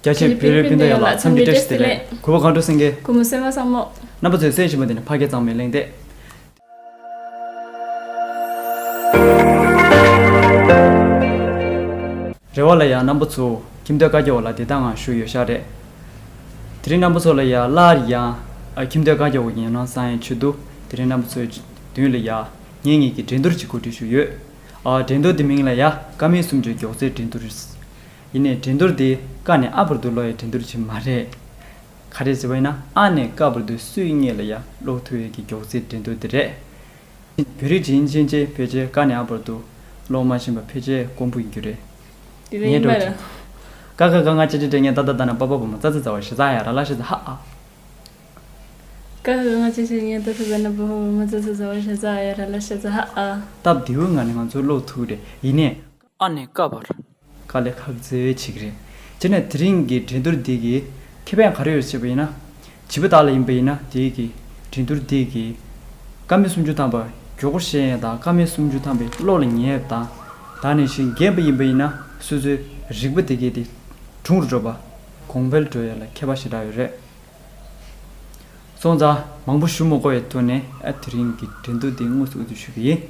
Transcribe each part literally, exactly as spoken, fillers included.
རྒྱ་ཆེ་བོད་རིགས་སྤུན་ཟླ་ཡོངས་ལ་འཚམས་འདྲི་བཀྲ་ཤིས་བདེ་ལེགས། གུས་པ་སྒང་དྲུག་སེང་གེ། གུས་མོ་སེམས་དཔའ་བཟང་མོ། རྣམ་པ་ཚོས་གསན་བཞིན་པ་འདི་ནི་ཕ་སྐད་གཙང་མའི་གླེང་སྟེགས། རེ་བ་ལ་ཡང་རྣམ་པ་ཚོ་ཁྱིམ་སྡོད་བཀའ་རྒྱ་འོག་ལ་བདེ་ཐང་ངང་བཞུགས་ཡོད་ཤག་རེད། དེ་རིང་རྣམ་པ་ཚོ་ལ་ཡང་སླར་ཡང་ཨ་ཁྱིམ་སྡོད་བཀའ་རྒྱ་འོག་གི་ཉམས་སྣང་གསན་ཡས་ཆེད་དུ་དེ་རིང་རྣམ་པ་ཚོའི་མདུན་ལ་ཡང་ངེད་གཉིས་ཀྱི་འགྲན་བསྡུར་ཅིག་གོ་སྒྲིག་ཞུས་ཡོད། ཨ་འགྲན་བསྡུར་དེ་མིང་ལ་ཡང་ཀ་མད་སུམ་ཅུའི་མགྱོགས་ཚད་འགྲན་བསྡུར། ཡིན་ནའི་འགྲན་བསྡུར་དེ་ཀ་ནས་ཨ་བར་དུ་ཀློག་ཡའི་འགྲན་བསྡུར་ཅིག་མ་རེད། ག་རེ་ཟེར་བ་ཡིན་ན་ཨ་ནས་ཀ་བར་དུ་སུས་སྔོན་ལ་ཡང་ཀློག་ཐུབ་ཡས་ཀྱི་མགྱོགས་ཚད་འགྲན་བསྡུར་དེ་རེད། བོད་རིགས་ཡིན་ཕྱིན་ཆད་ཕལ་ཆེར་ཀ་ནས་ཨ་བར་དུ་ཀློག་མ་ཤེས་པ་ཕལ་ཆེར་དཀོན་པོ་ཡིན་རྒྱུ་རེད། དེ་ལས་ངས་ཡིན་པ་འགྲོ་རེད། ཀ་ཁ་ག་ང་ཅི་ཅི་ཏྲེ་ངས་ཏ་ཏ་ད་ན་པ་པ་བུ་མོ་ཙ་ཙི་ཙ་བ་ཞེ་ཙ་ཡ་ར་ལ་ཞེ་ཙ་ཧ་ཨ། ཀ་ཁ་ག་ང་ཅི་ཅི་ངས་ཏ་ཏ་ད་ན་པ་པ་བུ་མོ་ཙ་ཙི་ཙ་བ་ཞེ་ཙ་ཡ་ར་ལ་ཞེ་ཙ་ཧ་ཨ། སྟབས་བདེ་བོའི་ངང་ནས་ང་ཚོ་ཀློག་ཐུབ་རེད། ཡིན་ནའི། ཨ་ནས་ཀ་བར། དཀའ་ལས་ཁག་ཚེ་བའི་ཆིག་རེད། བྱས་ནས་དེ་རིང་གི་འགྲན་བསྡུར་འདི་གི་ཁེ་ཕན་ག་རེ་ཡོད་ཟེར་བ་ཡིན་ན། བྱིས་པ་དག་ལ་ཡིན་པ་ཡིན་ན་དེ་གི་འགྲན་བསྡུར་འདི་གི་ཀ་མད་སུམ་ཅུ་ཐམ་པ་མགྱོགས་པོ་ཤེས་ཡས་དང་ཀ་མད་སུམ་ཅུ་ཐམ་པའི་ཀློག་ལ་ཉན་ཡས་དང་། ད་ནང་བཞིན་རྒན་པ་ཡིན་པ་ཡིན་ན་སོ་སོའི་རིག་པ་དེ་གས་དེ་གྲུང་རུ་འགྲོ་བ། གོང་འཕེལ་འགྲོ་ཡས་ལ་ཁྱད་པར་ཞེ་དྲག་ཡོད་རེད། སོང་ཙང་མང་པོ་ཞུ་མི་དགོས་པའི་ཐོག་ནས་ཨ་དེ་རིང་གི་འགྲན་བསྡུར་འདི་དངོས་སུ་འགོ་འཛུགས་ཞུ་གི་ཡིན།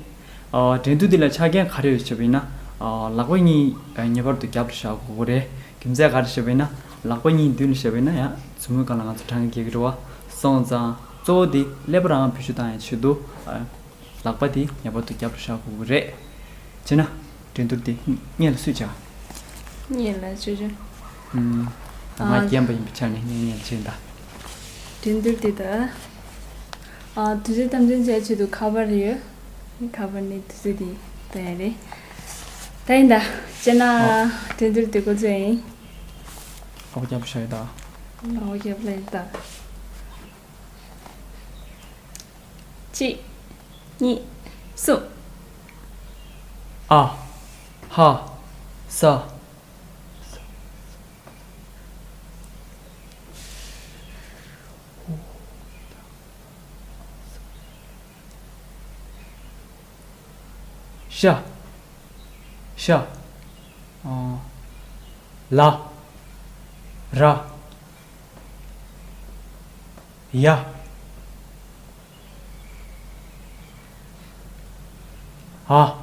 ཨ་འགྲན་བསྡུར་འདི་ལ་ཆ་རྐྱེན་ག་རེ་ཡོད་ཟེར་བ་ཡིན་ན། ཨ་ལག་པ་གཉིས་ཨ་ངེས་པར་དུ་རྒྱབ་ལ་བཞག་དགོས་ཀྱི་རེད། རྒྱུ་མཚན་ག་རེ་ཟེར་བ་ཡིན་ན་ལག་པ་གཉིས་མདུན་ལ་བཞག་པ་ཡིན་ན་ཡང་མཛུབ་མོའི་སྒང་ལ་ང་ཚོ་གྲངས་ཀ་རྒྱག་གི་རེད་བ། སོང་ཙང་གཙོ་བོ་འདི་ཀླད་པ་རང་བེད་སྤྱོད་བཏང་ཡའི་ཆེད་དུ་ཨ། ལག་པ་དེ་ངེས་པར་དུ་རྒྱབ་ལ་བཞག་དགོས་ཀྱི་རེད། བྱས་ན་འགྲན་བསྡུར་དེ་སྔོན་ལ་སུས་བྱ། སྔོན་ལ་བྱ་བྱ། ཨུམ། ང་ཨ། རྒན་པ་ཡིན་པའི་ཆ་ནས་ངས་སྔོན་ལ་བྱས་ད། འགྲན་བསྡུར་དེ་ད། ཨ་དུས་ཚོད་དམ་འཛིན་བྱེད་ཆེད་དུ་ཁ་པར་ཡོད། ཁ་པར་ནས་དུས་ཚོད་དེ་ལྟ་ཡ་རེད། ད་ཡིན་ད། བྱས་ན་ཨ། འགྲན་བསྡུར་དེ་འགོ་ཚུགས་ཡིན། ཨོ་རྒྱབ་བཞག་ཡོད་ད། ཨོ་རྒྱབ་ལ་ཡིན་ད། གཅིག་གཉིས། གསུམ། ཨ། ཧ། ས། ཤ། ཤ། ཨ། ལ། ར། ཡ། ཨ།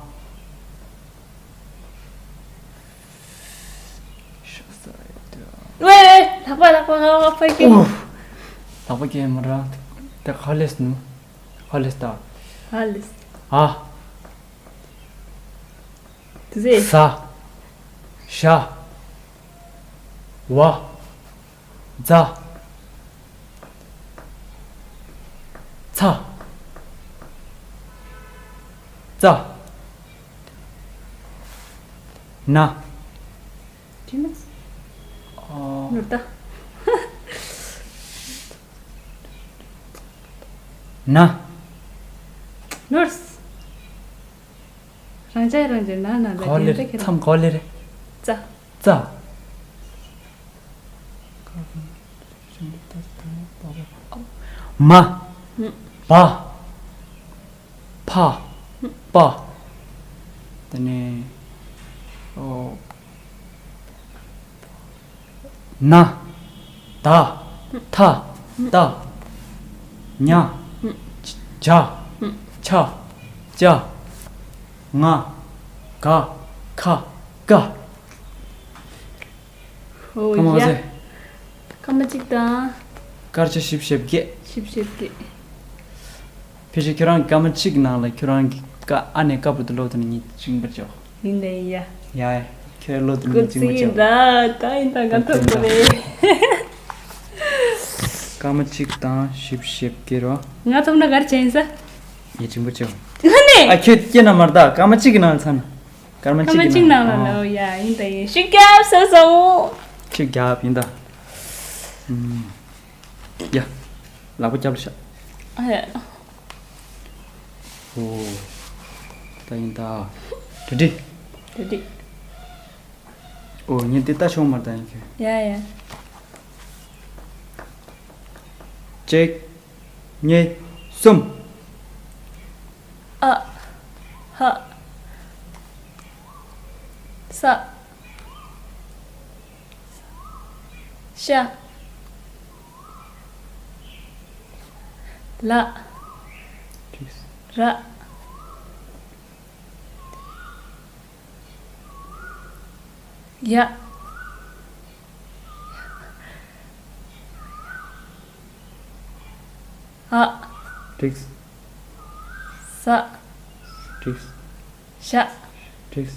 ཝེ་ཝེ། ལག་པ་ལག་པ་ལག་པ་ཕར་སྐྱེལ། ཨོ། ལག་པ་སྐྱེལ་མ་ར། ད་ག་ལེས་ནུ། ག་ལེས་ད། ག་ལེས། ཨ། དུ་ཟེ། ས། ཤ། བ། ཛ། ཚ། ཙ། ན། ཅི་ན། ཨ། ནོར་ད། ན། ནོར། རང་ཅག་རང་ཅག་ན་ན་ལ་ག་བ་ལེ་དེ་རེད། མཚམས་ག་བ་ལེ་རེད། ཙ། ཙ། མ། བ། ཕ། པ། དེ་ནས་ཨོ། ན། ད། ཐ། ཏ། ཉ། ཇ། ཆ། ཅ། ང་། ག། ཁ། ཀ། ཨོ་ཡ། སྐར་མ་གཅིག་དང་། སྐར་ཆ་བཞི་བཅུ་ཞེ་བརྒྱད། བཞི་བཅུ་ཞེ་བརྒྱད། ཕལ་ཆེར་ཁྱོད་རང་གི་སྐར་མ་གཅིག་ནང་ལ་ཁྱོད་རང་གི་ཀ་ཨ་ནས་ཀ་བར་དུ་ཀློག་ཐུབ་ན་ངས་གཅིག་པར་བྱའོ། ཡིན་ད་ཡིན་ཡ། ཡ་ཡ། ཁྱོད་ཀློག་ཐུབ་ན་ངས་གཅིག་པར་བྱའོ། ད་ཡིན་ད་ང་ཐོབ་དགོས་རེད། སྐར་མ་གཅིག་དང་བཞི་བཅུ་ཞེ་བརྒྱད་རོ། ང་ཐོབ་ན་ག་རེ་བྱས་ཡིན་ས། ངས་གཅིག་པར་བྱའོ། ཧ་ནས། ཨ་ཁྱོད་སྐྱེས་ན་མར་ད་སྐར་མ་གཅིག་གི་ནང་ཚར་ན། སྐར་མ་སྐར་མ་གཅིག་གི་ནང་ལ་ཨོ། ཡ་ཡིན་ད་ཡིན། ཤུགས་རྒྱབ་ས་སོང་། ཤུགས་རྒྱབ་ཡིན་ད། ཨུམ། ཡ། ལག་པ་རྒྱབ་ལ་བཞག་ཨ་ཡ། ཨོ། ད་ཡིན་ད། དེ་འདྲི། དེ་འདྲི། ཨོ་ངས་འདི་ལྟ་ཆོག་མ་ད་ཡིན་ཁྱོད། ཡ་ཡ། གཅིག་གཉིས། གསུམ། ཨ། ཧ། ས། ཤ། ལ། ཏིག། ར། ཡ། འ། ཏིག། ཟ། ཏིག། ཞ། ཏིག།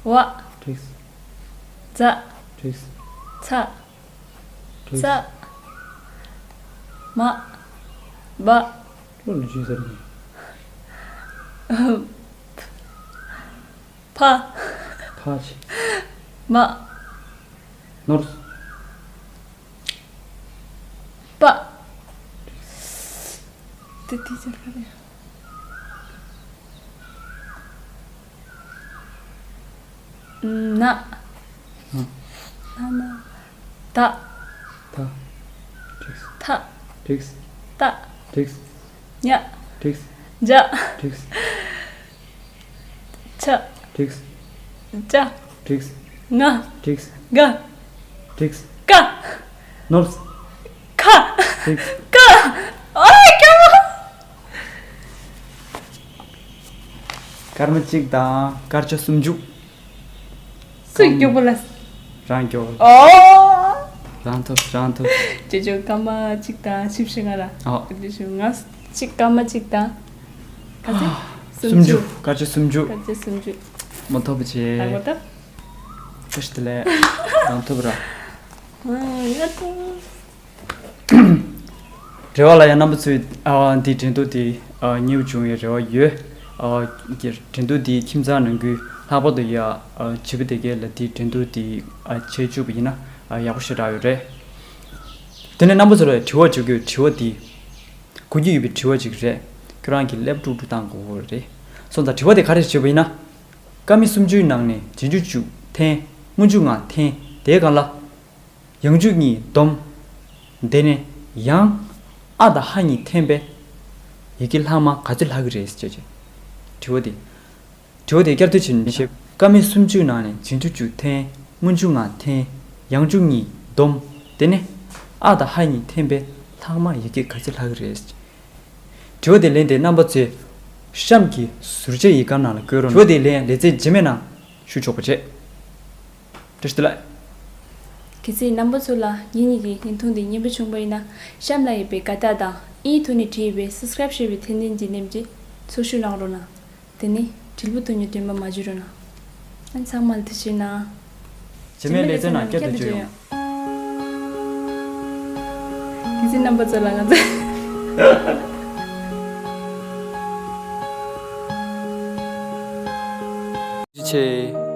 ཝ། ཏིག། ཛ། ཏིག། ཚ། ཏིག། ཙ། མ། བ། བློ་ལ་ཇུས་ཟེར་ནས། ཕ། ཕ་ཆེ། མ། ནོར། པ། དེ་དེ་ཅར་ག་རེ། ན། ན། ན་ན། ད། ད། ཏིག། ཐ། ཏིག། ཏ། ཏིག། ཉ། ཏིག། འཇ། ཏིག། ཆ། ཏིག། ཅ། ཏིག། ང་། ཏིག། ག། ཏིག། ཀ། ནོར། ཁ། ཏིག། ཀ། ཨོ་ཀྱོ། སྐར་མ་གཅིག་དང་སྐར་ཆ་སུམ་ཅུ། སུས་སྐྱོ་པོ་ལ། རང་སྐྱོ། ཨོ། རང་ཐོབ་རང་ཐོབ། ཅོ་ཅོ་སྐར་མ་གཅིག་དང་ཆིབས་ཤིག་ང་ར། ཨོ། ཅོ་ཅོ་ང་གཅིག་སྐར་མ་གཅིག་དང་། ག་ཚོད། སུམ་ཅུ། སུམ་ཅུ། སྐར་ཆ་སུམ་ཅུ། སྐར་ཆ་སུམ་ཅུ། མ་ཐོབ་པ་བྱེད། ཨ་གོ་ད། བཀྲ་ཤིས་བདེ་ལེགས། རང་ཐོབ་ར། ཨ་ཡ་ཐོབ། རེ་བ་ལ་ཡང་རྣམ་པ་ཚོས་ཨ་འདི་འགྲན་བསྡུར་འདི་ཨ་མཉེས་པོ་བྱུང་བའི་རེ་བ་ཡོད། ཨ་འགྲན་བསྡུར་འདི་ཁྱིམ་ཚང་ནང་ཁུལ་ལྷག་པར་དུ་ཡ་ཨ་བྱིས་པ་དེ་གས་ལ་འདི་འགྲན་བསྡུར་འདི་ཨ་བྱེད་བཅུག་པ་ཡིན་ན་ཨ་ཡག་པོ་ཞེ་དྲག་ཡོད་རེད། དེ་ནས་རྣམ་པ་ཚོ་ལ་དྲི་བ་བཅུག་རྒྱུ། དྲི་བ་འདི་གོ་རྒྱུ་ཡོད་པའི་དྲི་བ་ཅིག་རེད། ཁྱོད་རང་གིས་ལེབ་དཀྲུག་དཀྲུག་བཏང་དགོས་རེད། སོང་ཙང་དྲི་བ་དེ་ག་རེ་ཞུས་པ་ཡིན་ན། སྐར་མ་སུམ་ཅུའི་ནང་ནས་རྗེས་འཇུག་བཅུ་འཐེན། སྔོན་འཇུག་ལྔ་འཐེན། དེའི་སྒང་ལ། ཡང་འཇུག་གཉིས་བསྡོམས། དེ་ནས་ཡང་ཨ་དང་ཧ་གཉིས་འཐེན་པས་ཡི་གེ་ལྷག་མ་ག་ཚོད་ལྷག་གི་རེད་ཅེས་བྱས། དྲི་བ་དེ། དྲི་བ་དེ་བསྐྱར་ཟློས་བྱས་ནས་བཤད། སྐར་མ་སུམ་ཅུའི་ནང་ནས་རྗེས་འཇུག་བཅུ་འཐེན། སྔོན་འཇུག་ལྔ་འཐེན། ཡང་འཇུག་གཉིས་བསྡོམས། དེ་ནས་ཨ་དང་ཧ་གཉིས་འཐེན་པས་ལྷག་མ་ཡི་གེ་ག་ཚོད་ལྷག་གི་རེད། དྲི་བ་དེ་ལན་དེ་རྣམ་པ་ཚོས་གཤམ་གྱི་ཟུར་བཅད་ཡིག་སྒམ་ནང་ལ་བཀོད་རོགས། དྲི་བ་དེའི་ལན་ལེ་ཚན་རྗེས་མའི་ནང་ཞུ་ཆོག་པ་བྱེད། བཀྲ་ཤིས་བདེ་ལེགས། གལ་སྲིད་རྣམ་པ་ཚོ་ལ་ངེད་གཉིས་ཀྱི་བརྙན་ཐུང་འདི་སྙན་པོ་བྱུང་བ་ཡིན་ན། གཤམ་ལ་ཡོད་པའི་དགའ་རྟགས་དང་ཨིན་ཐོག་ནས་བྲིས་ཡོད་པའི་སབ་སི་ཀ་རེབ་ཞེས་པའི་ཐེར་འདོན་གྱི་ལེབ་ཀྱིས་ཚུར་ཞུགས་གནང་རོགས་གནང་། དེ་ནས་དྲིལ་བུ་ཐོག་ནས་འདྲེན་པ་མ་བརྗེད་རོགས་གནང་། ཨ་ཚང་མ་ལ་ཐུགས་རྗེ་གནང་། རྗེས་མའི་ལེ་ཚན་ནང་བསྐྱར་དུ་མཇལ་ཡོང་། གལ་སྲིད་རྣམ་པ་ཚོ་ལ་ང་ཚོ། ཐུགས་རྗེ་ཆེ།